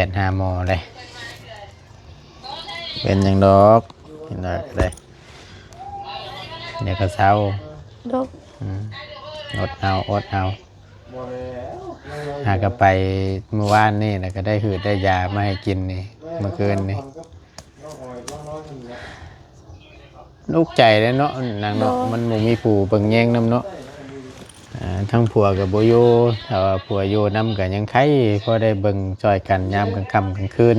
ດຫາໝໍເດ້. ເປັນຫຍັງດອກ ກິນໄດ້ກໍໄດ້ ດຽວກໍເຊົາ. ໂດຍ ອືມ ອົດເອົາ ອົດເອົາ. ຫາກໍໄປມື້ວານນີ້ ແລ້ວກໍໄດ້ຫືດໄດ້ຢາມາໃຫ້ກິນນີ້ ມື້ຄືນນີ້. ອຸກໃຈເດ້ເນາະນາງເນາະ. ໂດຍ ມັນບໍ່ມີຜູ້ເບິ່ງແຍງນຳເນາະ. ເອີ ທັງຜົວກໍບໍ່ຢູ່ ຖ້າວ່າຜົວຢູ່ນຳກໍຍັງໄຄ ພໍໄດ້ເບິ່ງຊ່ອຍກັນຍາມກາງຄ່ຳກາງຄືນ.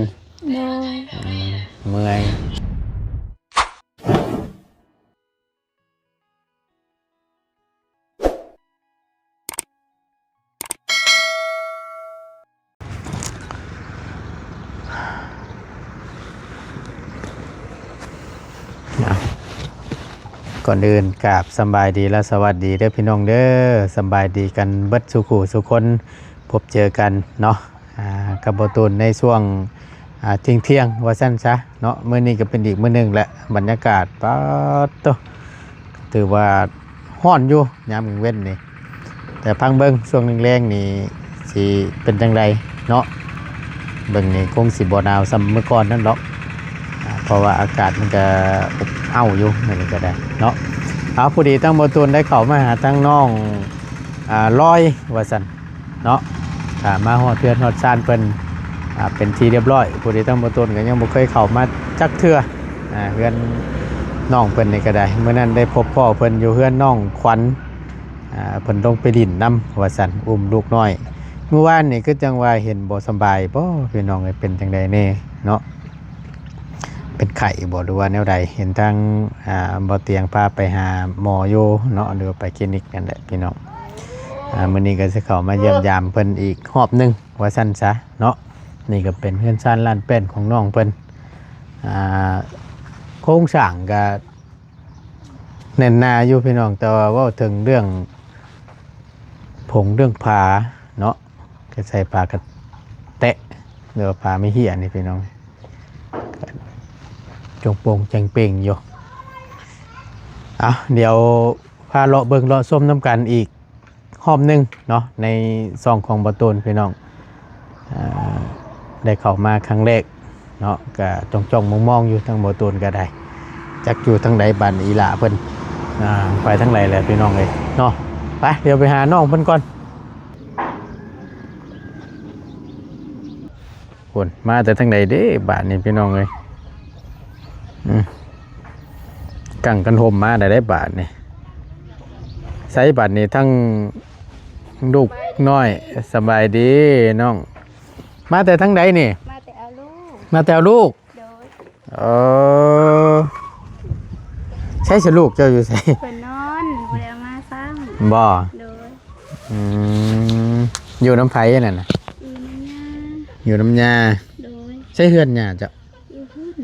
ໂດຍ ອືມ ເມື່ອຍ. ກ່ອນອື່ນກາບສຳບາຍດີ ແລະ ສະຫວັດດີເດີພີ່ນ້ອງເດີ. ສຳບາຍດີກັນເບິດສູ່ຄູ່ສູ່ຄົນ ພົບເຈີກັນເນາະ ອ່າ ກັບບໍ່ຕູນໃນຊ່ວງ ອ່າ ທ່ຽງໆ ວ່າຊັ້ນຊະເນາະ. ມື້ນີ້ກໍເປັນອີກມື້ໜຶ່ງແຫຼະ ບັນຍາກາດ ປາດໂທ້ ຖືວ່າຮ້ອນຢູ່ຍາມກາງເວັນນີ້ ແຕ່ຟັງເບິ່ງຊ່ວງແລງໆນີ້ຊິເປັນຈັ່ງໃດເນາະ. ເບິ່ງນີ້ຄົງຊິບໍ່ໜາວສ່ຳມື້ກ່ອນນັ້ນດອກ ອ່າ ເພາະວ່າອາກາດມັນກະອົບອ້າວຢູ່ ມື້ນີ້ກໍໄດ້ເນາະ. ເອົາ ພໍດີທາງບໍ່ຕູນໄດ້ເຂົ້າມາຫາທາງນ້ອງ ອ່າ ລອຍ ວ່າຊັ້ນ ເນາະ ກະມາຮອດເຮືອນຮອດຊານເພິ່ນ ອ່າ ເປັນທີ່ຮຽບຮ້ອຍ. ຜູ້ທີ່ທາງບໍ່ຕົ້ນກໍຍັງບໍ່ເຄີຍເຂົ້າມາຈັກເທື່ອ ອ່າ ເຮືອນນ້ອງເພິ່ນນີ້ກໍໄດ້. ມື້ນັ້ນໄດ້ພົບພໍ້ເພິ່ນຢູ່ເຮືອນນ້ອງຂວັນ ອ່າ ເພິ່ນລົງໄປຫຼິ້ນນຳວ່າຊັ້ນ ອຸ້ມລູກນ້ອຍ. ມື້ວານນີ້ຄືຈັ່ງວ່າເຫັນບໍ່ສະບາຍບໍພີ່ນ້ອງເອີຍ ເປັນຈັ່ງໃດແດ່ເນາະ? ເປັນໄຂ້ບໍ ຫຼືວ່າແນວໃດ? ເຫັນທາງ ອ່າ ບໍ່ຕຽງພາໄປຫາໝໍຢູ່ເນາະ ຫຼືວ່າໄປຄລີນິກນັ້ນແຫຼະພີ່ນ້ອງ. ອ່າ ມື້ນີ້ກໍຊິເຂົ້າມາຢ້ຽມຢາມເພິ່ນອີກຮອບໜຶ່ງວ່າຊັ້ນຊະເນາະ. ນີ້ກໍເປັນເຮືອນຊານລ້ານແປ້ນຂອງນ້ອງເພິ່ນ. ອ່າ ໂຄງສ້າງກໍແໜ້ນໜາຢູ່ພີ່ນ້ອງ ແຕ່ວ່າເວົ້າເຖິງເລື່ອງຜົງເລື່ອງຝາເນາະ ກໍໃສ່ຝາກະແຕະ ຫຼືວ່າຝາໄມ້ເຫ້ຍນີ້ພີ່ນ້ອງ ຈົງໂປ່ງແຈ້ງເປ່ງຢູ່. ເອົາ ດຽວພາເລາະເບິ່ງເລາະຊົມນຳກັນອີກຮອບໜຶ່ງເນາະ ໃນຊ່ອງຂອງບໍ່ຕູນພີ່ນ້ອງ. ເອີ ໄດ້ເຂົ້າມາຄັ້ງແລກ ເນາະ ກະຈ້ອງໆມອງໆຢູ່ ທາງບໍ່ຕູນກໍໄດ້ ຈັກຢູ່ທາງໃດບາດນີ້ ອີ່ຫຼ້າເພິ່ນ ອ່າ ໄປທາງໃດແຫຼະພີ່ນ້ອງເອີຍເນາະ. ໄປ ດຽວໄປຫານ້ອງເພິ່ນກ່ອນ. ພຸ້ນ ມາແຕ່ທາງໃດເດ້ບາດນີ້ພີ່ນ້ອງເອີຍ. ອືມ ກັງກັນຫົ່ມມາໄດ້ ໄດ້ບາດນີ້. ໃສບາດນີ້ ທັງລູກນ້ອຍ. ສະບາຍດີນ້ອງ. ມາແຕ່ທາງໃດນີ້? ມາແຕ່ເອົາລູກ. ມາແຕ່ເອົາລູກ? ໂດຍ. ເອີ ໃສສະລູກເຈົ້າຢູ່ໃສ? ເພິ່ນນອນ ບໍ່ໄດ້ເອົາມາຊ້ຳ. ບໍ່? ໂດຍ. ອືມ ຢູ່ນຳໃຜນັ້ນນະ? ຢູ່ນຳຍ່າ. ຢູ່ນຳຍ່າ. ໂດຍ. ໃສເຮືອນຍ່າເຈົ້າ? ຢູ່ພຸ້ນ.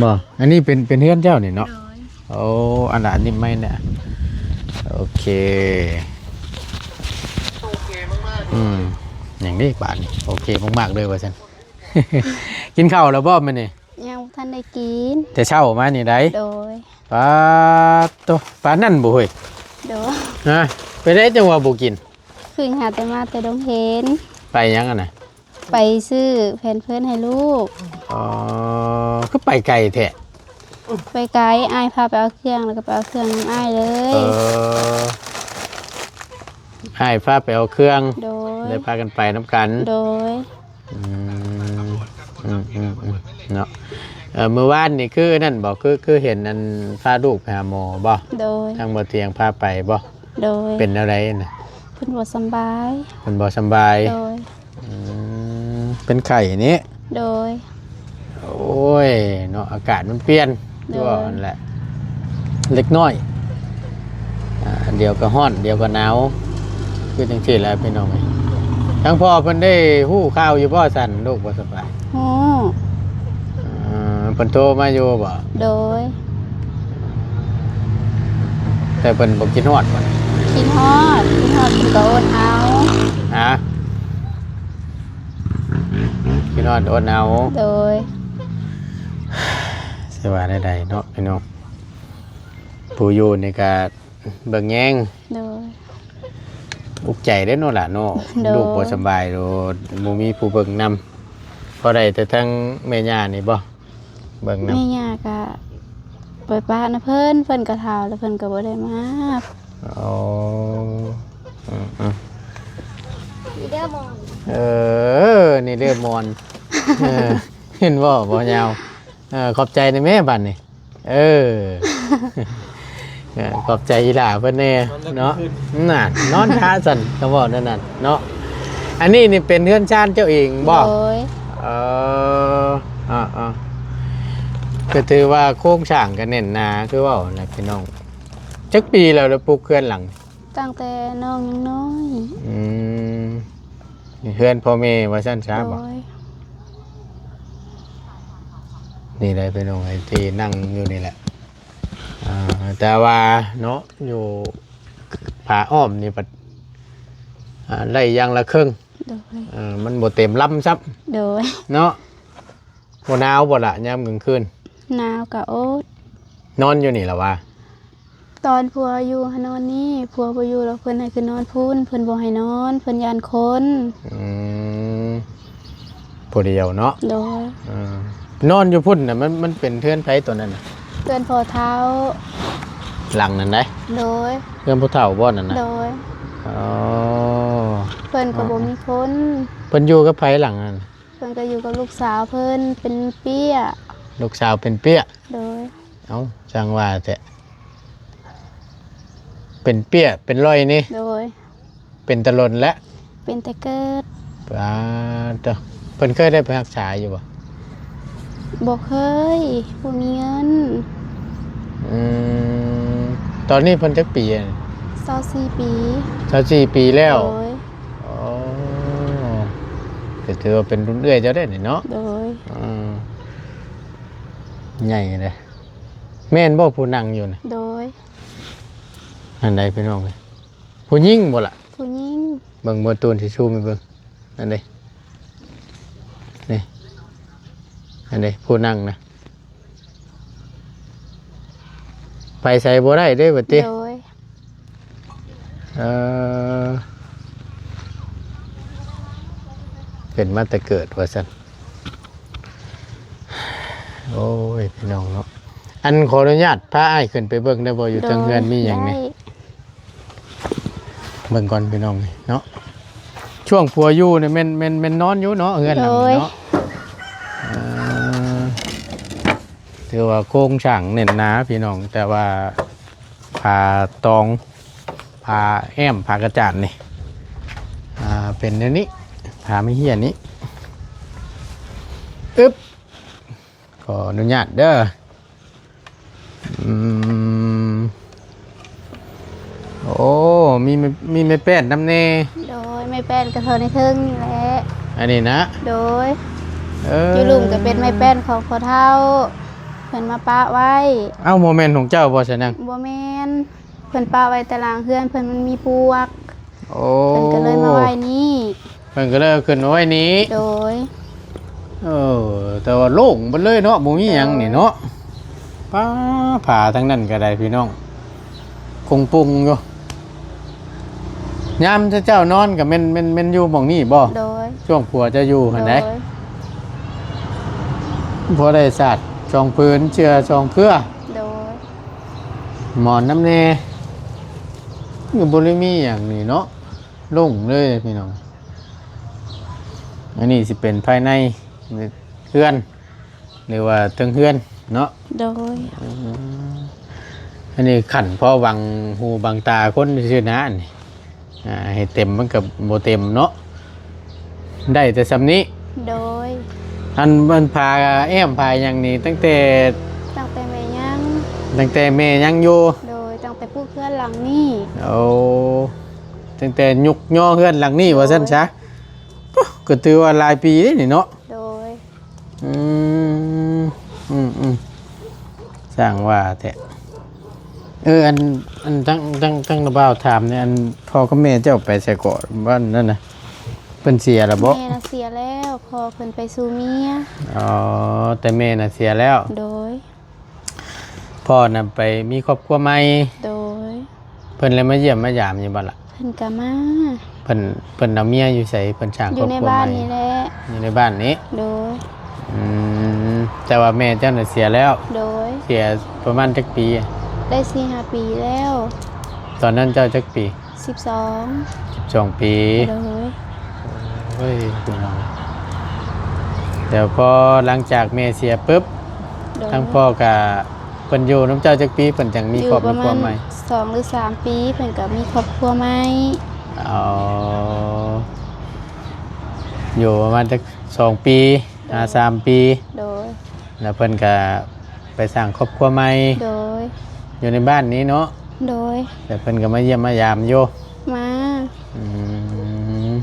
ບໍ່? ອັນນີ້ເປັນ ເປັນເຮືອນເຈົ້ານີ້ເນາະ? ໂດຍ. ໂອ້ ອັນລະ ອັນນີ້ໄມ້ນະ. ໂອເຄ. ອືມ ຫຍັງນີ້ບາດນີ້ ໂອເຄມາກໆເລີຍວ່າຊັ້ນ. ກິນເຂົ້າແລ້ວບໍ່ມື້ນີ້? ຍັງບໍ່ທັນໄດ້ກິນ. ແຕ່ເຊົ້າມານີ້ໃດ໋? ໂດຍ. ປາດໂທ້ ປານນັ້ນບໍ່ເຮີ້ຍ? ໂດຍ. ຮະ ເປັນໃດຈັ່ງວ່າບໍ່ກິນ? ຄືຫາແຕ່ມາແຕ່ດົງເຫັນ. ໄປຫຍັງຫັ້ນນະ? ໄປຊື້ແພມເພີດໃຫ້ລູກ. ອໍ ຄືໄປໄກແທ້? ໄປໄກ ອ້າຍພາໄປເອົາເຄື່ອງ ແລ້ວກໍໄປເອົາເຄື່ອງນຳອ້າຍເລີຍ. ເອີ ອ້າຍພາໄປເອົາເຄື່ອງ. ໂດຍ. ໄດ້ພາກັນໄປນຳກັນ. ໂດຍ. ອືມ ອືມໆໆ ເນາະ. ເອີ ມື້ວານນີ້ຄືນັ້ນບໍ? ຄື ຄືເຫັນອັນພາລູກໄປຫາໝໍບໍ? ໂດຍ. ທາງບໍ່ຕຽງພາໄປບໍ? ໂດຍ. ເປັນແນວໃດນະ? ເພິ່ນບໍ່ສຳບາຍ. ເພິ່ນບໍ່ສຳບາຍ. ໂດຍ. ອືມ ເປັນໄຂ້ນີ້? ໂດຍ. ໂອ້ຍ ເນາະ ອາກາດມັນປ່ຽນ. ໂດຍ. ຕົວຫັ້ນແຫຼະ ເລັກນ້ອຍ ອ່າ ດຽວກໍຮ້ອນ ດຽວກໍໜາວ ຄືຈັ່ງຊີ້ແຫຼະພີ່ນ້ອງເອີຍ. ທາງພໍ່ເພິ່ນໄດ້ຮູ້ຂ່າວຢູ່ບໍ່ຊັ້ນ ລູກບໍ່ສະບາຍ? ຮູ້. ເອີ ເພິ່ນໂທມາຢູ່ບໍ່? ໂດຍ. ແຕ່ເພິ່ນບໍ່ຄິດຮອດບໍ່? ຄິດຮອດ ຄິດຮອດເພິ່ນກໍອົດເອົາ. ຮະ? ຄິດຮອດອົດເອົາ. ໂດຍ. ຊິວ່າແນວໃດເນາະພີ່ນ້ອງ ຜູ້ຢູ່ນີ້ກະເບິ່ງແຍງ. ໂດຍ. ອຸກໃຈເດ້ເນາະຫຼານເນາະ. ໂດຍ. ລູກບໍ່ສະບາຍໂດດ ບໍ່ມີຜູ້ເບິ່ງນຳ. ພໍໄດ້ແຕ່ທາງແມ່ຍ່ານີ້ບໍ່ ເບິ່ງນຳ? ແມ່ຍ່າກໍໄປປະນຳເພິ່ນ ເພິ່ນກໍເຖົ້າແລ້ວ ເພິ່ນກໍບໍ່ໄດ້ມາ. ອໍ ອືມໆ ນີ້ເດີໝອນ ເອີ ນີ້ເດີໝອນ ເອີ ເຫັນບໍ່ ບໍ່ຍາວ ເອີ ຂອບໃຈນະແມ່ບາດນີ້. ເອີ ຂອບໃຈອີ່ຫຼ້າເພິ່ນແດ່ເນາະ. ນອນນະ ນອນທາຊັ້ນ ກໍເວົ້າແນວນັ້ນເນາະ. ອັນນີ້ນີ້ເປັນເຮືອນຊານເຈົ້າເອງບໍ່? ໂດຍ ເອີ ເອີໆ ກໍຖືວ່າໂຄງສ້າງກໍແໜ້ນໜາ ຄືເວົ້ານະພີ່ນ້ອງ. ຈັກປີແລ້ວລະປຸກເຮືອນຫຼັງ? ຕັ້ງແຕ່ນ້ອງຍັງນ້ອຍ. ອືມ ເຮືອນພໍ່ແມ່ວ່າຊັ້ນຊະບໍ່? ໂດຍ ນີ້ແຫຼະພີ່ນ້ອງເອີຍ ທີ່ນັ່ງຢູ່ນີ້ແຫຼະ. ອ່າ ແຕ່ວ່າເນາະ ຢູ່ຝາອ້ອມນີ້ບັດ ອ່າ ໄດ້ຢ່າງລະເຄິ່ງ. ໂດຍ ເອີ ມັນບໍ່ເຕັມລຳຊ້ຳ. ໂດຍ ເນາະ. ບໍ່ໜາວບໍ່ລະຍາມກາງຄືນ? ໜາວກະອົດ. ນອນຢູ່ນີ້ລະວ່າ? ຕອນຜົວຢູ່ຫານອນນີ້ ຜົວບໍ່ຢູ່ແລ້ວເພິ່ນໃຫ້ຂຶ້ນນອນພຸ້ນ ເພິ່ນບໍ່ໃຫ້ນອນ ເພິ່ນຢ້ານຄົນ. ອືມ ຜູ້ດຽວເນາະ? ໂດຍ ເອີ ນອນຢູ່ພຸ້ນນະ ມັນ ມັນເປັນເຮືອນໃຜໂຕນັ້ນນະ? ເຮືອນພໍ່ເຖົ້າ. ຫຼັງນັ້ນໃດ? ໂດຍ ເຮືອນຜູ້ເຖົ້າບໍ່ນັ້ນນະ? ໂດຍ ອໍ ເພິ່ນກໍບໍ່ມີຄົນ. ເພິ່ນຢູ່ກັບໃຜຫຼັງນັ້ນ? ເພິ່ນກໍຢູ່ກັບລູກສາວເພິ່ນເປັນເປ້ຍ. ລູກສາວເປັນເປ້ຍ? ໂດຍ ເອົ້າ ຈັ່ງວ່າແທ້ ເປັນເປ້ຍເປັນລອຍນີ້. ໂດຍ ເປັນແຕ່ດົນແລ້ວ? ເປັນແຕ່ເກີດ. ປາດໂທ້ ເພິ່ນເຄີຍໄດ້ໄປຮັກສາຢູ່ບໍ່? ບໍ່ເຄີຍ ບໍ່ມີເງິນ. ອືມ ຕອນນີ້ເພິ່ນຈັກປີ? ຊາວສີ່ປີ. ຊາວສີ່ປີແລ້ວ? ໂດຍ ອໍ ກໍຖືວ່າເປັນລຸ້ນເອື້ອຍເຈົ້າໄດ໋ນີ້ເນາະ? ໂດຍ ອືມ ໃຫຍ່ເດ້. ແມ່ນບໍ່ຜູ້ນັ່ງຢູ່ນະ? ໂດຍ ອັນໃດພີ່ນ້ອງເອີຍ ຜູ້ຍິງບໍ່ລະ? ຜູ້ຍິງ. ເບິ່ງບໍ່ ຕູນຊິຊູມໃຫ້ເບິ່ງ ອັນໃດ ນີ້ ອັນໃດ ຜູ້ນັ່ງນະ ໄປໃສບໍ່ໄດ້ເດ້ບັດຕິ. ໂດຍ ເອີ ເປັນມາແຕ່ເກີດວ່າຊັ້ນ. ໂອ້ຍ ພີ່ນ້ອງເນາະ ອັນ ຂໍອະນຸຍາດພາອ້າຍຂຶ້ນໄປເບິ່ງໄດ້ບໍ່? ຢູ່ເທິງເຮືອນມີຫຍັງນີ້? ໂດຍ ໄດ້. ເບິ່ງກ່ອນພີ່ນ້ອງເນາະ ຊ່ວງຜົວຢູ່ນີ້ແມ່ນ ແມ່ນ ແມ່ນນອນຢູ່ເນາະ ເຮືອນຫຼັງນີ້ເນາະ. ໂດຍ ເອີ ຖືວ່າໂຄງສ້າງແໜ້ນໜາພີ່ນ້ອງ ແຕ່ວ່າຝາຕອງ ຝາແອ້ມ ຝາກະຈານນີ້ ອ່າ ເປັນແນວນີ້ ຝາໄມ້ເຫ້ຍນີ້. ອຶບ ຂໍອະນຸຍາດເດີ. ອືມ ໂອ້ ມີແມ່ ມີແມ່ແປ້ນນຳແດ່. ໂດຍ ແມ່ແປ້ນກໍເທົ່າໃນເທິງນີ້ແຫຼະ. ອັນນີ້ນະ? ໂດຍ ເອີ ຢູ່ລຸ່ມກໍເປັນແມ່ແປ້ນຂອງພໍ່ເຖົ້າ ເພິ່ນມາປະໄວ້. ເອົ້າ ບໍ່ແມ່ນຂອງເຈົ້າບໍ່ຊະນະ? ບໍ່ແມ່ນ ເພິ່ນປະໄວ້ຕາລ່າງເຮືອນເພິ່ນ ມັນມີປວກ. ໂອ້ ເພິ່ນກໍເລີຍມາໄວ້ນີ້. ເພິ່ນກໍເລີຍເອົາຂຶ້ນມາໄວ້ນີ້. ໂດຍ ເອີ ແຕ່ວ່າໂລ່ງເບິດເລີຍເນາະ ບໍ່ມີຫຍັງນີ້ເນາະ. ໂດຍ ປ້າ ຝາທາງນັ້ນກໍໄດ້ພີ່ນ້ອງ ກົງປຸງຢູ່. ຍາມເຈົ້ານອນກໍແມ່ນ ແມ່ນ ແມ່ນຢູ່ໝ່ອງນີ້ບໍ່? ໂດຍ ຊ່ວງຜົວເຈົ້າຢູ່ຫັ້ນໃດ໋. ໂດຍ ພໍໄດ້ສາດສອງຜືນ ເສື່ອສອງເຄືອ. ໂດຍ ໝອນນຳແດ່ ກໍບໍ່ໄດ້ມີຫຍັງນີ້ເນາະ ໂລ່ງເລີຍພີ່ນ້ອງ. ອັນນີ້ຊິເປັນພາຍໃນເຮືອນ ຫຼືວ່າເທິງເຮືອນເນາະ. ໂດຍ ອືມ ອັນນີ້ຂັນພໍບັງຫູບັງຕາຄົນຊື່ໆນະ ອັນນີ້ ອ່າ ໃຫ້ເຕັມມັນກໍບໍ່ເຕັມເນາະ ໄດ້ແຕ່ສ່ຳນີ້. ໂດຍ ອັນ ອັນຝາແອ້ມຝາຫຍັງນີ້ ຕັ້ງແຕ່ ຕັ້ງແຕ່ແມ່ຍັງ ຕັ້ງແຕ່ແມ່ຍັງຢູ່. ໂດຍ ຕັ້ງແຕ່ປຸກເຮືອນຫຼັງນີ້. ໂອ້ ຕັ້ງແຕ່ຍຸກຍໍເຮືອນຫຼັງນີ້ ໂດຍ ວ່າຊັ້ນຊະ. ໂອ້ ກໍຖືວ່າຫຼາຍປີເດ້ນີ້ເນາະ. ໂດຍ ອືມ ອືມໆ ຊ່າງວ່າແທ້. ເອີ ອັນ ອັນ ທັງ ທັງ ທັງນ້າບ່າວຖາມແດ່ ອັນ ພໍ່ກັບແມ່ເຈົ້າໄປໃສເກາະ ບ້ານນັ້ນນະ ເພິ່ນເສຍແລ້ວບໍ່? ແມ່ນະເສຍແລ້ວ ພໍ່ເພິ່ນໄປສູ່ເມຍ. ອໍ ແຕ່ແມ່ນະເສຍແລ້ວ. ໂດຍ ພໍ່ນະໄປມີຄອບຄົວໃໝ່. ໂດຍ ເພິ່ນແລ້ວມາຢ້ຽມມາຢາມຢູ່ບໍ່ລະ? ເພິ່ນກໍມາ. ເພິ່ນ ເພິ່ນເອົາເມຍຢູ່ໃສ? ເພິ່ນສ້າງຄອບຄົວໃໝ່ ຢູ່ໃນບ້ານນີ້ແຫຼະ. ຢູ່ໃນບ້ານນີ້. ໂດຍ ອືມ ແຕ່ວ່າແມ່ເຈົ້ານະເສຍແລ້ວ? ໂດຍ. ເສຍປະມານຈັກປີ? ໄດ້ສີ່ຫ້າປີແລ້ວ. ຕອນນັ້ນເຈົ້າຈັກປີ? ສິບສອງ. ສິບສອງປີ. ໂດຍ. ໂອ້ຍ ພີ່ນ້ອງ ແລ້ວພໍຫຼັງຈາກແມ່ເສຍປຶບ ໂດຍ ທາງພໍ່ກະ ເພິ່ນຢູ່ນຳເຈົ້າຈັກປີ ເພິ່ນຈັ່ງມີຄອບມີຄົວໃໝ່? ຢູ່ປະມານສອງຫຼືສາມປີ ເພິ່ນກໍມີຄອບຄົວໃໝ່. ອໍ ຢູ່ປະມານຈັກສອງປີ ໂດຍ ຫາສາມປີ. ໂດຍ. ແລ້ວເພິ່ນກໍໄປສ້າງຄອບຄົວໃໝ່. ໂດຍ. ຢູ່ໃນບ້ານນີ້ເນາະ? ໂດຍ. ແລ້ວເພິ່ນກໍມາຢ້ຽມມາຢາມຢູ່? ມາ. ອືມ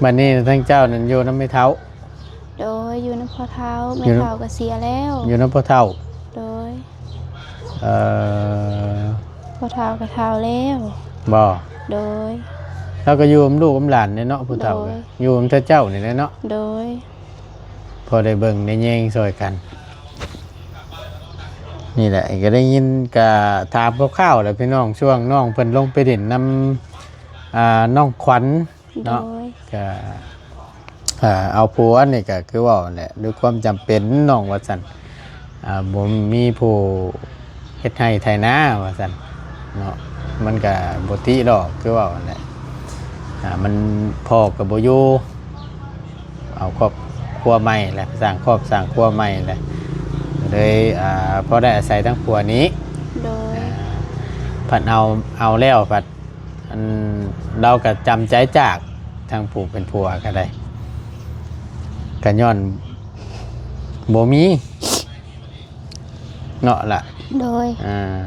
ບັດນີ້ທາງເຈົ້ານັ້ນຢູ່ນຳແມ່ເຖົ້າ? ໂດຍ. ຢູ່ນຳພໍ່ເຖົ້າ ແມ່ເຖົ້າກໍເສຍແລ້ວ. ຢູ່ນຳພໍ່ເຖົ້າ? ໂດຍ. ເອີ ພໍ່ເຖົ້າກໍເຖົ້າແລ້ວ. ບໍ່? ໂດຍ. ລາວກໍຢູ່ນຳລູກນຳຫຼານນີ້ເນາະ ຜູ້ເຖົ້າ. ໂດຍ. ຢູ່ນຳເຈົ້ານີ້ແຫຼະເນາະ? ໂດຍ. ພໍໄດ້ເບິ່ງໄດ້ແຍງຊ່ອຍກັນ ນີ້ແຫຼະ ກໍໄດ້ຍິນ ກໍຖາມຄ່າວໆແຫຼະພີ່ນ້ອງ ຊ່ວງນ້ອງເພິ່ນລົງໄປຫຼິ້ນນຳ ອ່າ ນ້ອງຂວັນເນາະ. ໂດຍ. ກໍ ອ່າ ເອົາຜົວນີ້ກໍຄືເວົ້າຫັ້ນແຫຼະ ດ້ວຍຄວາມຈຳເປັນນ້ອງວ່າຊັ້ນ ອ່າ ບໍ່ມີຜູ້ເຮັດໄຮ່ໄຖນາວ່າຊັ້ນເນາະ ມັນກໍບໍ່ຕິດອກ ຄືເວົ້າຫັ້ນແຫຼະ ອ່າ ມັນ ພໍ່ກໍບໍ່ຢູ່ ເອົາຄອບຄົວໃໝ່ແຫຼະ ສ້າງຄອບສ້າງຄົວໃໝ່ແຫຼະ ເລີຍ ອ່າ ພໍໄດ້ອາໄສທາງຜົວນີ້. ໂດຍ. ອ່າ ພັດເອົາ ເອົາແລ້ວພັດ ອັນ ລາວກໍຈຳໃຈຈາກທາງຜູ້ເປັນຜົວກໍໄດ້ ກໍຍ້ອນບໍ່ມີເນາະລະ. ໂດຍ. ອ່າ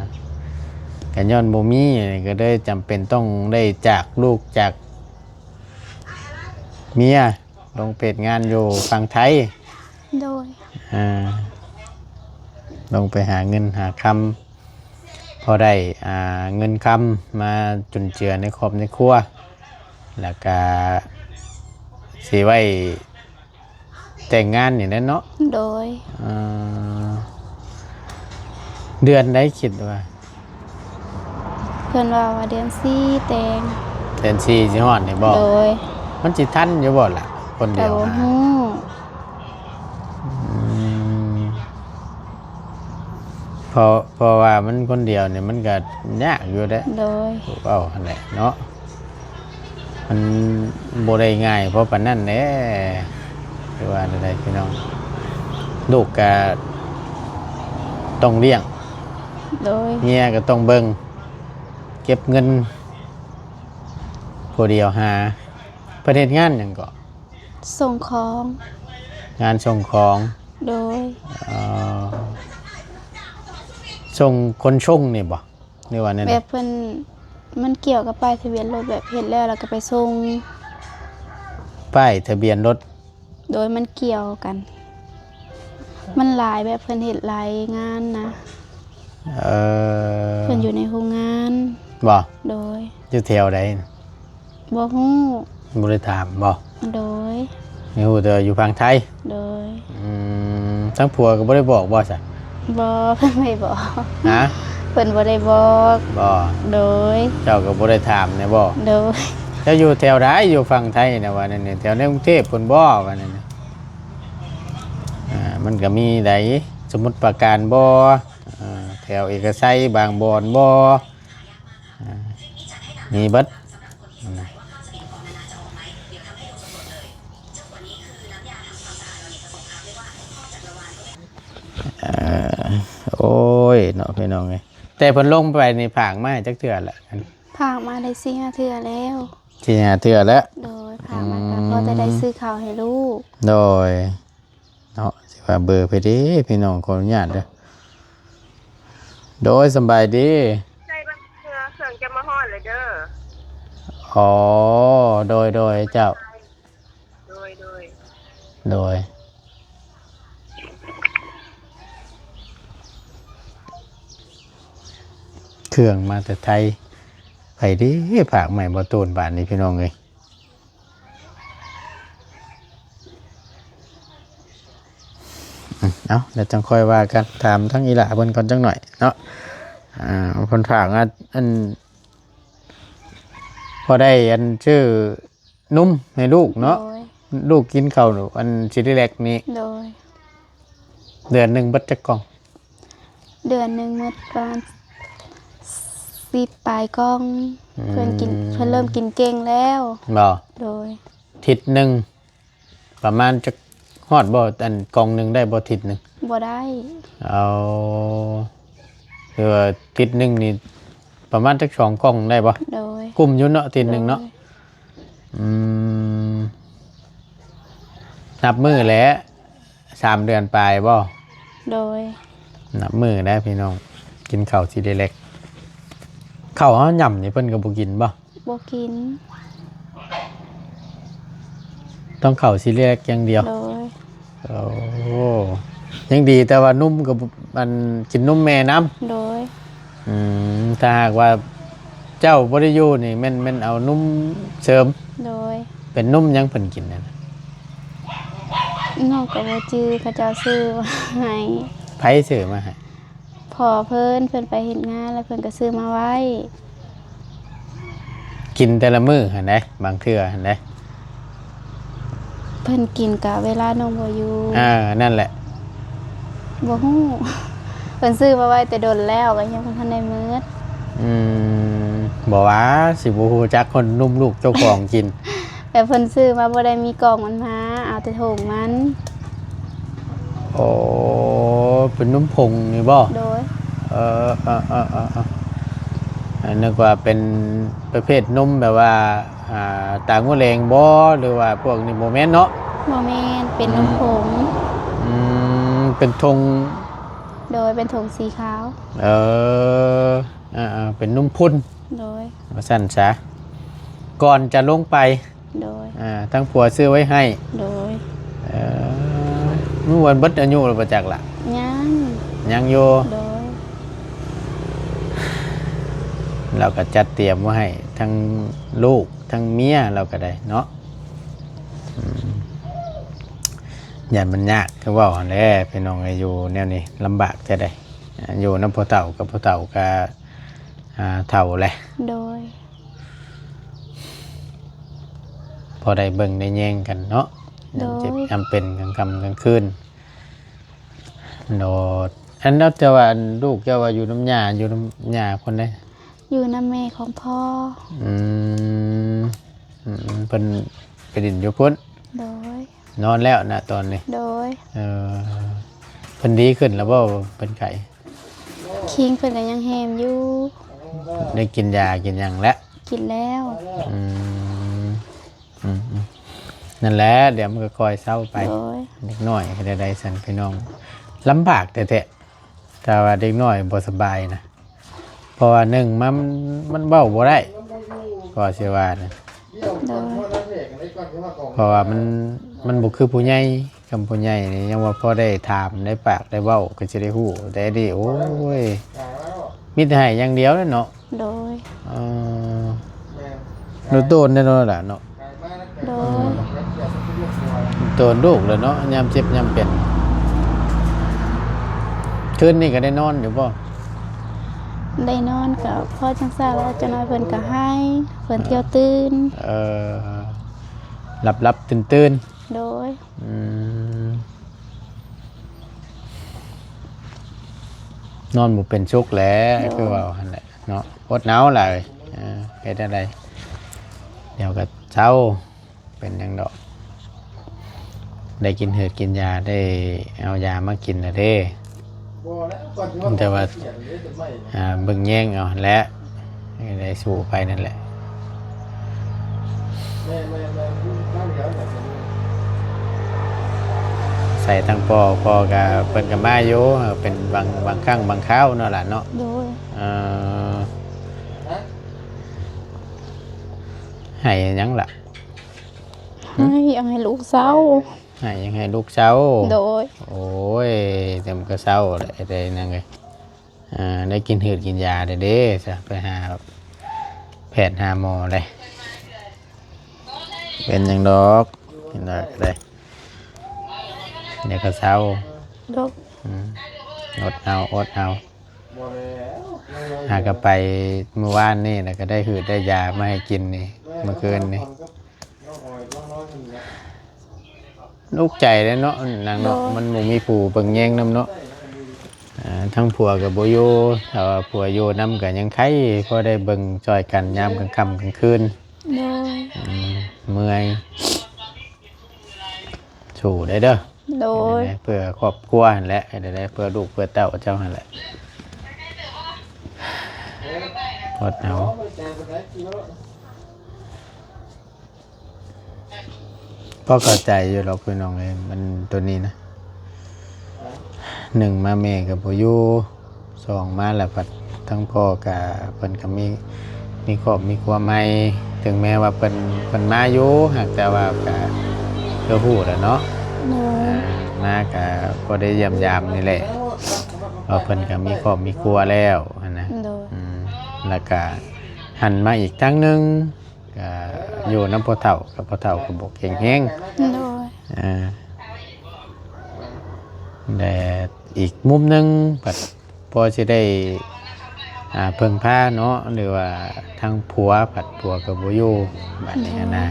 ກໍຍ້ອນບໍ່ມີ ກໍເລີຍຈຳເປັນຕ້ອງໄດ້ຈາກລູກຈາກເມຍ ລົງໄປເຮັດງານຢູ່ຝັ່ງໄທ. ໂດຍ. ອ່າ ລົງໄປຫາເງິນຫາຄຳ ພໍໄດ້ ອ່າ ເງິນຄຳມາຈຸນເຈືອໃນຄອບໃນຄົວ ແລ້ວກະຊິໄວ້ແຕ່ງງານນີ້ແຫຼະເນາະ. ໂດຍ. ເອີ ເດືອນໃດຄິດວ່າ? ເພິ່ນເວົ້າວ່າເດືອນສີ່ແຕ່ງ. ເດືອນສີ່ຊິຮອດນີ້ບໍ່? ໂດຍ. ມັນຊິທັນຢູ່ບໍ່ລະ ຄົນດຽວ? ກໍບໍ່ຮູ້. ອືມ ເພາະ ເພາະວ່າມັນຄົນດຽວນີ້ມັນກໍຍາກຢູ່ເດ້. ໂດຍ. ເວົ້າຫັ້ນແຫຼະເນາະ ມັນບໍ່ໄດ້ງ່າຍພໍປານນັ້ນເດ້. ຄືວ່າແນວໃດພີ່ນ້ອງ ລູກກໍຕ້ອງລ້ຽງ. ໂດຍ. ເມຍກໍຕ້ອງເບິ່ງ ເກັບເງິນ ຜູ້ດຽວຫາ. ເພິ່ນເຮັດງານຫຍັງເກາະ? ສົ່ງຂອງ. ງານສົ່ງຂອງ. ໂດຍ. ເອີ ສົ່ງ ຂົນສົ່ງນີ້ບໍ່ ຫຼືວ່າແນວໃດ? ແບບເພິ່ນ ມັນກ່ຽວກັບປ້າຍທະບຽນລົດ ແບບເຮັດແລ້ວ ແລ້ວກໍໄປສົ່ງ. ປ້າຍທະບຽນລົດ? ໂດຍ. ມັນກ່ຽວກັນ ມັນຫຼາຍ ແບບເພິ່ນເຮັດຫຼາຍງານນະ. ເອີ ເພິ່ນຢູ່ໃນໂຮງງານ. ບໍ່? ໂດຍ. ຢູ່ແຖວໃດ? ບໍ່ຮູ້. ບໍ່ໄດ້ຖາມບໍ່? ໂດຍ. ຮູ້ແຕ່ວ່າຢູ່ຝັ່ງໄທ? ໂດຍ. ອືມ ທາງຜົວກໍບໍ່ໄດ້ບອກບໍ່ຊະ? ບໍ່ ເພິ່ນບໍ່ໄດ້ບອກ. ຮະ? ເພິ່ນບໍ່ໄດ້ບອກ. ບໍ່? ໂດຍ. ເຈົ້າກໍບໍ່ໄດ້ຖາມແດ່ບໍ່? ໂດຍ. ເຈົ້າຢູ່ແຖວໃດ? ຢູ່ຝັ່ງໄທນະວ່ານັ້ນ ແຖວໃນກຸງເທບພຸ້ນບໍ່? ວ່ານັ້ນ. ອ່າ ມັນກໍມີໃດ ສະໝຸດປາການບໍ່? ອ່າ ແຖວເອກະໄຊ ບາງບ່ອນບໍ່? ອ່າ ມີເບິດ. ເອີ ໂອ້ຍເນາະ ພີ່ນ້ອງເອີຍ ແຕ່ເພິ່ນລົງໄປນີ້ ຝາກມາໃຫ້ຈັກເທື່ອລະ? ຝາກມາໄດ້ສີ່ຫ້າເທື່ອແລ້ວ. ສີ່ຫ້າເທື່ອແລ້ວ. ໂດຍ. ຝາກມາກໍພໍແຕ່ໄດ້ ອືມ ຊື້ເຂົ້າໃຫ້ລູກ. ໂດຍ. ເນາະ ຊິວ່າເບີໃຜເດ້ ພີ່ນ້ອງ ຂໍອະນຸຍາດເດີ. ໂດຍ ສຳບາຍດີ. ໃສ່ບັດເທື່ອ ເຄື່ອງຈະມາຮອດແລ້ວເດີ. ອໍ ໂດຍ ໂດຍ ເຈົ້າ. ໂດຍ ໂດຍ ໂດຍ. ເຄື່ອງມາແຕ່ໄທ. ໃຜເດ້ ຝາກມາໃຫ້ບໍ່ຕູນບາດນີ້ ພີ່ນ້ອງເອີຍ. ເອົາ ແລ້ວຈັ່ງຄ່ອຍວ່າກັນ ຖາມທາງອີ່ຫຼ້າເພິ່ນກ່ອນຈັກໜ້ອຍເນາະ. ອ່າ ເພິ່ນຝາກ ອັນ ພໍໄດ້ ອັນ ຊື້ນົມໃຫ້ລູກເນາະ. ໂດຍ. ລູກກິນເຂົ້າອັນຊີຣີແລັກນີ້ ໂດຍ ເດືອນໜຶ່ງເບິດຈັກກ່ອງ? ເດືອນໜຶ່ງໝົດປະມານສິບປາຍກ່ອງ. ອືມ ເພິ່ນກິນ ເພິ່ນເລີ່ມກິນເກັ່ງແລ້ວ ບໍ່? ໂດຍ ທິດໜຶ່ງປະມານຈັກ ຮອດບໍ່? ອັນກ່ອງໜຶ່ງໄດ້ບໍ່ທິດໜຶ່ງ? ບໍ່ໄດ້. ເອົາ ຄືວ່າທິດໜຶ່ງນີ້ປະມານຈັກສອງກ່ອງໄດ້ບໍ່? ໂດຍ ກຸ້ມຢູ່ເນາະ ທິດໜຶ່ງເນາະ. ໂດຍ ອືມ ນັບມື້ແຫຼະ ສາມເດືອນປາຍບໍ່? ໂດຍ ນັບມື້ແລ້ວພີ່ນ້ອງ ກິນເຂົ້າຊີຣີແລັກ. ເຂົ້າເຮົາຫຍ້ຳນີ້ເພິ່ນກໍບໍ່ກິນບໍ່? ບໍ່ກິນ ຕ້ອງເຂົ້າຊີຣີແລັກຢ່າງດຽວ. ໂດຍ ໂອ້ ຍັງດີແຕ່ວ່ານົມກໍ ອັນ ກິນນົມແມ່ນຳ. ໂດຍ ອືມ ຖ້າຫາກວ່າເຈົ້າບໍ່ໄດ້ຢູ່ນີ້ ແມ່ນ ແມ່ນເອົານົມເສີມ. ໂດຍ ເປັນນົມຫຍັງເພິ່ນກິນນັ້ນ? ນ້ອງກໍບໍ່ຈື່ ເຂົາເຈົ້າຊື້ມາໃຫ້. ໃຜຊື້ມາໃຫ້? ພໍ່ເພິ່ນ ເພິ່ນໄປເຮັດງານ ແລ້ວເພິ່ນກໍຊື້ມາໄວ້. ກິນແຕ່ລະມື້ຫັ້ນໃດ໋ ບາງເທື່ອຫັ້ນໃດ໋. ເພິ່ນກິນກະເວລານ້ອງບໍ່ຢູ່. ເອີ ນັ້ນແຫຼະ ບໍ່ຮູ້ ເພິ່ນຊື້ມາໄວ້ແຕ່ດົນແລ້ວ ກໍຍັງບໍ່ທັນໄດ້ໝົດ. ອືມ ບໍ່ວ່າຊິບໍ່ຮູ້ຈັກຄົນນົມລູກເຈົ້າຂອງກິນ. ແຕ່ເພິ່ນຊື້ມາບໍ່ໄດ້ມີກ່ອງມັນມາ ເອົາແຕ່ຖົງມັນ. ໂອ້ ເປັນນົມຜົງນີ້ບໍ່? ໂດຍ ເອີ ເອີ ເອີ ເອີ ເອີ ນຶກວ່າເປັນປະເພດນົມແບບວ່າ ອ່າ ຕາງົວແດງບໍ່ ຫຼືວ່າພວກນີ້ບໍ່ແມ່ນເນາະ? ບໍ່ແມ່ນ ເປັນນົມ ອືມ ຜົງ. ອືມ ເປັນຖົງ. ໂດຍ ເປັນຖົງສີຂາວ. ເອີ ອ່າໆ ເປັນນົມພຸ່ນ. ໂດຍ ວ່າຊັ້ນຊະ ກ່ອນຈະລົງໄປ. ໂດຍ ອ່າ ທາງຜົວຊື້ໄວ້ໃຫ້. ໂດຍ ເອີ ມື້ວັນເບິດອາຍຸແລ້ວບໍ່ຈັກລະ? ຍັງ ຍັງຢູ່. ໂດຍ ລາວກໍຈັດຕຽມໄວ້ໃຫ້ທັງລູກທັງເມຍລາວກໍໄດ້ເນາະ. ອືມ ຢ້ານມັນຍາກ ຄືເວົ້າຫັ້ນແຫຼະພີ່ນ້ອງເອີຍ ຢູ່ແນວນີ້ລຳບາກແທ້ໃດ. ອ່າ ຢູ່ນຳພໍ່ເຖົ້າກັບພໍ່ເຖົ້າກໍ ອ່າ ເຖົ້າແຫຼະ. ໂດຍ ພໍໄດ້ເບິ່ງໄດ້ແຍງກັນເນາະ ຍາມເຈັບ ໂດຍ ຍາມເປັນ ກາງຄ່ຳກາງຄືນ. ໂດຍ ອັນນັ້ນ ແຕ່ວ່າອັນລູກເຈົ້າວ່າຢູ່ນຳຍ່າ ຢູ່ນຳຍ່າຄົນໃດ? ຢູ່ນຳແມ່ຂອງພໍ່. ອືມ ອືມ ເພິ່ນໄປຫຼິ້ນຢູ່ພຸ້ນ. ໂດຍ ນອນແລ້ວນະຕອນນີ້. ໂດຍ ເອີ ເພິ່ນດີຂຶ້ນແລ້ວບໍ່? ເພິ່ນໄຂ້ ຄີງເພິ່ນກໍຍັງແຮມຢູ່. ໄດ້ກິນຢາກິນຫຍັງແລ້ວ? ກິນແລ້ວ. ອືມ ອືມ ອືມ ນັ້ນແຫຼະ ດຽວມັນກໍຄ່ອຍເຊົາໄປ. ໂດຍ ເດັກນ້ອຍເຮັດແນວໃດຊັ້ນພີ່ນ້ອງ ລຳບາກແທ້ໆ ຖ້າວ່າເດັກນ້ອຍບໍ່ສະບາຍນະ. ເພາະວ່າໜຶ່ງມາ ມັນ ມັນເວົ້າບໍ່ໄດ້ ກໍຊິວ່ານະ. ໂດຍ ເພາະວ່າມັນ ມັນບໍ່ຄືຜູ້ໃຫຍ່ ຄຳຜູ້ໃຫຍ່ນີ້ຍັງວ່າພໍໄດ້ຖາມ ໄດ້ປາກໄດ້ເວົ້າ ກໍຊິໄດ້ຮູ້. ແຕ່ນີ້ ໂອ້ຍ ມີແຕ່ໃຫ້ຢ່າງດຽວແຫຼະເນາະ. ໂດຍ ເອີ ໂດນໆ ແນ່ນອນລະເນາະ. ໂດຍ ໂດນລູກແຫຼະເນາະ ຍາມເຈັບຍາມເປັນ. ຄືນນີ້ກໍໄດ້ນອນຢູ່ບໍ່? ໄດ້ນອນ ກໍພໍຈັ່ງຊັ້ນແຫຼະ ຈັກໜ້ອຍເພິ່ນກໍໄຫ້ ເພິ່ນທ່ຽວຕື່ນ. ເອີ ຫຼັບໆ ຕື່ນໆ. ໂດຍ ອືມ ນອນບໍ່ເປັນສຸກແຫຼະ. ໂດຍ ຄືເວົ້າຫັ້ນແຫຼະເນາະ ອົດເອົາຫຼາຍ. ເອີ ເຮັດແນວໃດ ດຽວກໍເຊົາ ເປັນຫຍັງດອກ ໄດ້ກິນເຫືອດກິນຢາ ໄດ້ເອົາຢາມາກິນແລ້ວເດ້. ແຕ່ວ່າ ອ່າ ເບິ່ງແຍງເອົາຫັ້ນແຫຼະ ໄດ້ສູ້ໄປນັ້ນແຫຼະ. ໃສ່ທາງພໍ່ ພໍ່ກໍ ເພິ່ນກໍມາຢູ່ ເປັນບາງ ບາງຄັ້ງບາງຄາວເນາະຫຼານເນາະ. ໂດຍ ເອີ ໃຫ້ຫຍັງລະ? ໃຫ້ ເອົາໃຫ້ລູກເຊົາ. ໃຫ້ຫຍັງໃຫ້ລູກເຊົາ? ໂດຍ ໂອ້ຍ ແຕ່ມັນກໍເຊົາແຫຼະ ໄດ້ນາງເອີຍ. ອ່າ ໄດ້ກິນເຫືອດກິນຢາແລ້ວເດ້ ຊະ ໄປຫາແພດຫາໝໍແລ້ວ. ເປັນຫຍັງດອກ ກິນໄດ້ກໍໄດ້ ດຽວກໍເຊົາ. ໂດຍ ອືມ ອົດເອົາ ອົດເອົາ. ຫາກໍໄປມື້ວານນີ້ ແລ້ວກໍໄດ້ເຫືອດໄດ້ຢາມາໃຫ້ກິນນີ້ ມື້ຄືນນີ້. ອຸກໃຈແຫຼະເນາະນາງເນາະ ໂດຍ ມັນບໍ່ມີຜູ້ເບິ່ງແຍງນຳເນາະ. ອ່າ ທັງຜົວກໍບໍ່ຢູ່ ຖ້າວ່າຜົວຢູ່ນຳກໍຍັງໄຄ ພໍໄດ້ເບິ່ງຊ່ອຍກັນຍາມກາງຄ່ຳກາງຄືນ. ໂດຍ ອືມ ເມື່ອຍ ສູ້ໄດ້ເດີ. ໂດຍ ເພື່ອຄອບຄົວຫັ້ນແຫຼະ ເພື່ອລູກເພື່ອເຕົ້າເຈົ້າຫັ້ນແຫຼະ ອດເອົາ. ພໍເຂົ້າໃຈຢູ່ດອກພີ່ນ້ອງເອີຍ ມັນໂຕນີ້ນະ ໜຶ່ງມາແມ່ກໍບໍ່ຢູ່ ສອງມາແລ້ວພັດທັງພໍ່ກໍ ເພິ່ນກໍມີ ມີຄອບມີຄົວໃໝ່ ເຖິງແມ້ວ່າເພິ່ນ ເພິ່ນມາຢູ່ ຫາກແຕ່ວ່າກໍ ກໍຮູ້ແຫຼະເນາະ ໂດຍ ອ່າ ມາກໍພໍໄດ້ຢ້ຽມຢາມນີ້ແຫຼະ ວ່າເພິ່ນກໍມີຄອບມີຄົວແລ້ວຫັ້ນນະ ໂດຍ ອືມ ແລ້ວກໍຫັນມາອີກທາງໜຶ່ງ ກໍຢູ່ນຳພໍ່ເຖົ້າ ກໍພໍ່ເຖົ້າກໍບໍ່ແຂງແຮງ ໂດຍ ອ່າ ແລະ ອີກມຸມໜຶ່ງ ພັດພໍຊິໄດ້ ອ່າ ເພິ່ງພາເນາະ ຫຼືວ່າທາງຜົວ ພັດຜົວກໍບໍ່ຢູ່ ບາດນີ້ຫັ້ນນະ ໂດຍ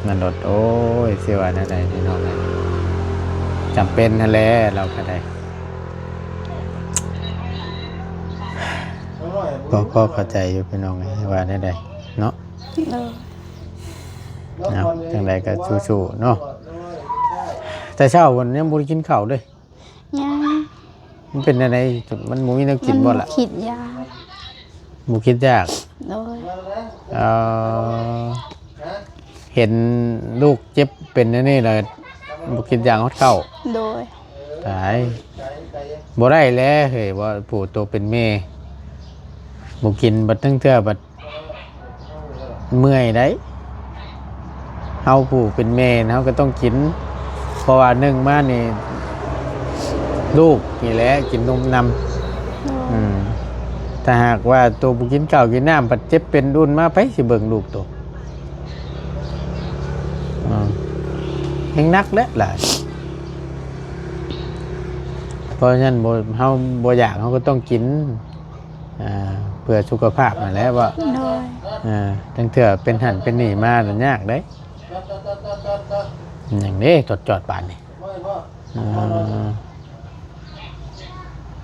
ມັນອດ ໂອ້ຍ ຊິວ່າແນວໃດພີ່ນ້ອງເອີຍ ຈຳເປັນຫັ້ນແຫຼະ ລາວກໍໄດ້ ກໍພໍເຂົ້າໃຈຢູ່ພີ່ນ້ອງເອີຍ ວ່າແນວໃດເນາະ. ໂດຍ ເອົາ ຈັ່ງໃດກໍສູ້ໆເນາະ ແຕ່ເຊົ້າພຸ້ນຍັງບໍ່ໄດ້ກິນເຂົ້າເດ້. ຍັງ ມັນເປັນແນວໃດ ມັນບໍ່ມີແນວກິນບໍ່ລະ? ມັນຄິດຢາກ ບໍ່ຄິດຢາກ ໂດຍ ເອີ ເຫັນລູກເຈັບເປັນແນວນີ້ລະ ບໍ່ຄິດຢາກຮອດເຂົ້າ ໂດຍ ຕາຍ ບໍ່ໄດ້ແລ້ວເຮີ້ຍ ວ່າຜູ້ໂຕເປັນແມ່ ບໍ່ກິນບັດ ທັງເທື່ອບັດ ເມື່ອຍໄດ໋ ເຮົາຜູ້ເປັນແມ່ນະ ເຮົາກໍຕ້ອງກິນ ເພາະວ່າໜຶ່ງມານີ້ ລູກນີ້ແຫຼະກິນນົມນຳ ໂດຍ ອືມ ຖ້າຫາກວ່າໂຕບໍ່ກິນເຂົ້າກິນນ້ຳ ພັດເຈັບເປັນອຸ່ນມາ ໃຜຊິເບິ່ງລູກໂຕ? ອືມ ແຮງໜັກແຫຼະຫຼານ ເພາະສະນັ້ນ ບໍ່ ເຮົາບໍ່ຢາກ ເຮົາກໍຕ້ອງກິນ ອ່າ ເພື່ອສຸຂະພາບຫັ້ນແຫຼະເນາະ ໂດຍ ອ່າ ລາງເທື່ອເປັນຫັ້ນເປັນນີ້ມາລະຍາກເດ້ ຫຍັງເດ້ຈອດໆປານນີ້ ອ່າ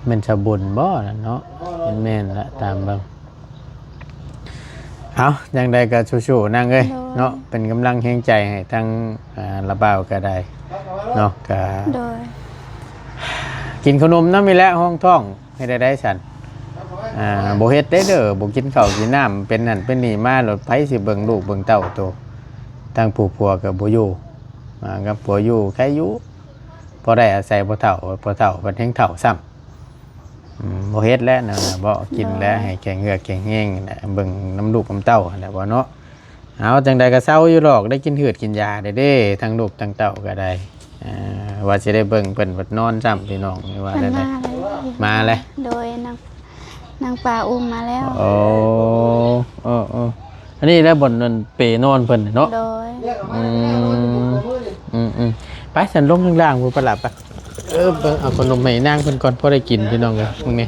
ແມ່ນສະບຸນບໍ່ນັ້ນເນາະ ແມ່ນລະ ຕາມເບິ່ງ ເອົາ ຈັ່ງໃດກໍສູ້ໆນາງເອີຍ ໂດຍ ເນາະ ເປັນກຳລັງແຮງໃຈໃຫ້ທັງ ອ່າ ລາວບ່າວກໍໄດ້ເນາະ ກໍ ໂດຍ ກິນເຂົ້າໜົມນຳນີ້ແຫຼະ ຮອງທ້ອງ ເຮັດແນວໃດຊັ້ນ ອ່າ ບໍ່ເຮັດໄດ້ເດີ ບໍ່ກິນເຂົ້າກິນນ້ຳ ເປັນນັ້ນເປັນນີ້ມາ ແລ້ວໃຜຊິເບິ່ງລູກເບິ່ງເຕົ້າໂຕ ທັງຜູ້ຜົວກໍບໍ່ຢູ່ ອ່າ ກັບຜົວຢູ່ໄຄຢູ່ ພໍໄດ້ອາໄສພໍ່ເຖົ້າ ພໍ່ເຖົ້າເພິ່ນແຮງເຖົ້າຊ້ຳ ອືມ ບໍ່ເຮັດແລ້ວນະ ບໍ່ກິນແລ້ວ ໂດຍ ໃຫ້ແຂງເຫື່ອແຂງແຮງແຫຼະ ເບິ່ງນຳລູກນຳເຕົ້າຫັ້ນແຫຼະບໍ່ເນາະ. ເອົາ ຈັ່ງໃດກໍເຊົາຢູ່ດອກ ໄດ້ກິນຮືດກິນຢາແລ້ວເດ້ ທັງລູກທັງເຕົ້າກໍໄດ້ ອ່າ ວ່າຊິໄດ້ເບິ່ງເພິ່ນ ເພິ່ນນອນຊ້ຳ ພີ່ນ້ອງ ວ່າ ເພິ່ນ ແລ້ວ ມາແລ້ວ ມາແລ້ວ ໂດຍ ນາງ ນາງປາອຸ້ມມາແລ້ວ ໂອ້ ເອີໆ ອັນນີ້ແຫຼະບ່ອນນັ້ນເປນອນເພິ່ນເນາະ ໂດຍ ອືມ ອືມໆ ໄປຊັ້ນ ລົງຂ້າງລ່າງພຸ້ນ ໄປລະ ໄປ ເອີ ເບິ່ງເອົາຂະໜົມໃຫ້ນາງເພິ່ນກ່ອນ ພໍໄດ້ກິນ ພີ່ນ້ອງເອີຍ ເບິ່ງແດ່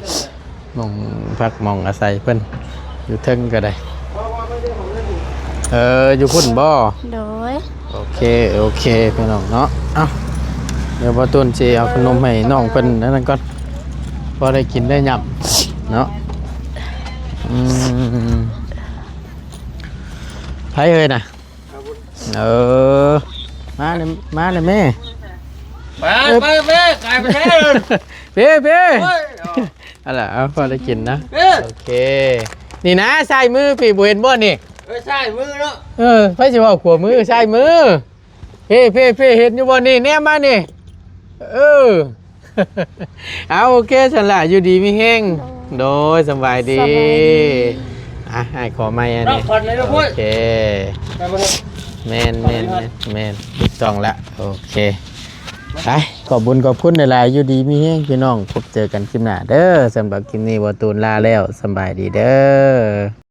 ໝ່ອງພັກໝ່ອງອາໄສເພິ່ນ ຢູ່ເທິງກໍໄດ້ ເອີ ຢູ່ພຸ້ນບໍ່? ໂດຍ ໂອເຄ ໂອເຄ ພີ່ນ້ອງເນາະ ເອົ້າ ດຽວບ່າວຕູນຊິເອົາຂະໜົມໃຫ້ນ້ອງເພິ່ນອັນນັ້ນກ່ອນ ພໍໄດ້ກິນໄດ້ຫຍັບເນາະ ອືມ ໃຜເອີຍນະ? ເອີ ມາເລີຍ ມາເລີຍແມ່ ໄປ ເອີ ໄປແມ່ ກາຍໄປແລ້ວ ເພ ເພ ໂອ້ຍ ເອົາ ອັນລະ ເອົາ ພໍໄດ້ກິນນະ ເອີ ໂອເຄ ນີ້ນະ ຊ້າຍມືພີ້ ບໍ່ເຫັນບໍ່ນີ້ ເອີ ຊ້າຍມືເນາະ ເອີ ໃຜຊິເວົ້າຂວາມື ຊ້າຍມື ເພ ເພ ເພ ເຫັນຢູ່ບໍ່ນີ້ ແນມມານີ້ ເອີ ເອົາ ໂອເຄ ຊັ້ນລະ ຢູ່ດີມີແຮງ ໂດຍ ໂດຍ ສະບາຍດີ ສະບາຍດີ ອ່ະ ອ້າຍຂໍໄມອັນນີ້ ພັກຜ່ອນເລີຍລູກເອີຍ ໂອເຄ ໄປບໍ່ໄດ້ ແມ່ນ ແມ່ນ ແມ່ນ ແມ່ນ ຖືກຕ້ອງລະ ໂອເຄ ໄປ ຂອບບຸນຂອບຄຸນຫຼາຍໆ ຢູ່ດີມີແຮງ ພີ່ນ້ອງ ພົບເຈີກັນຄລິບໜ້າເດີ ສຳລັບຄລິບນີ້ ບ່າວຕູນລາແລ້ວ ສະບາຍດີເດີ.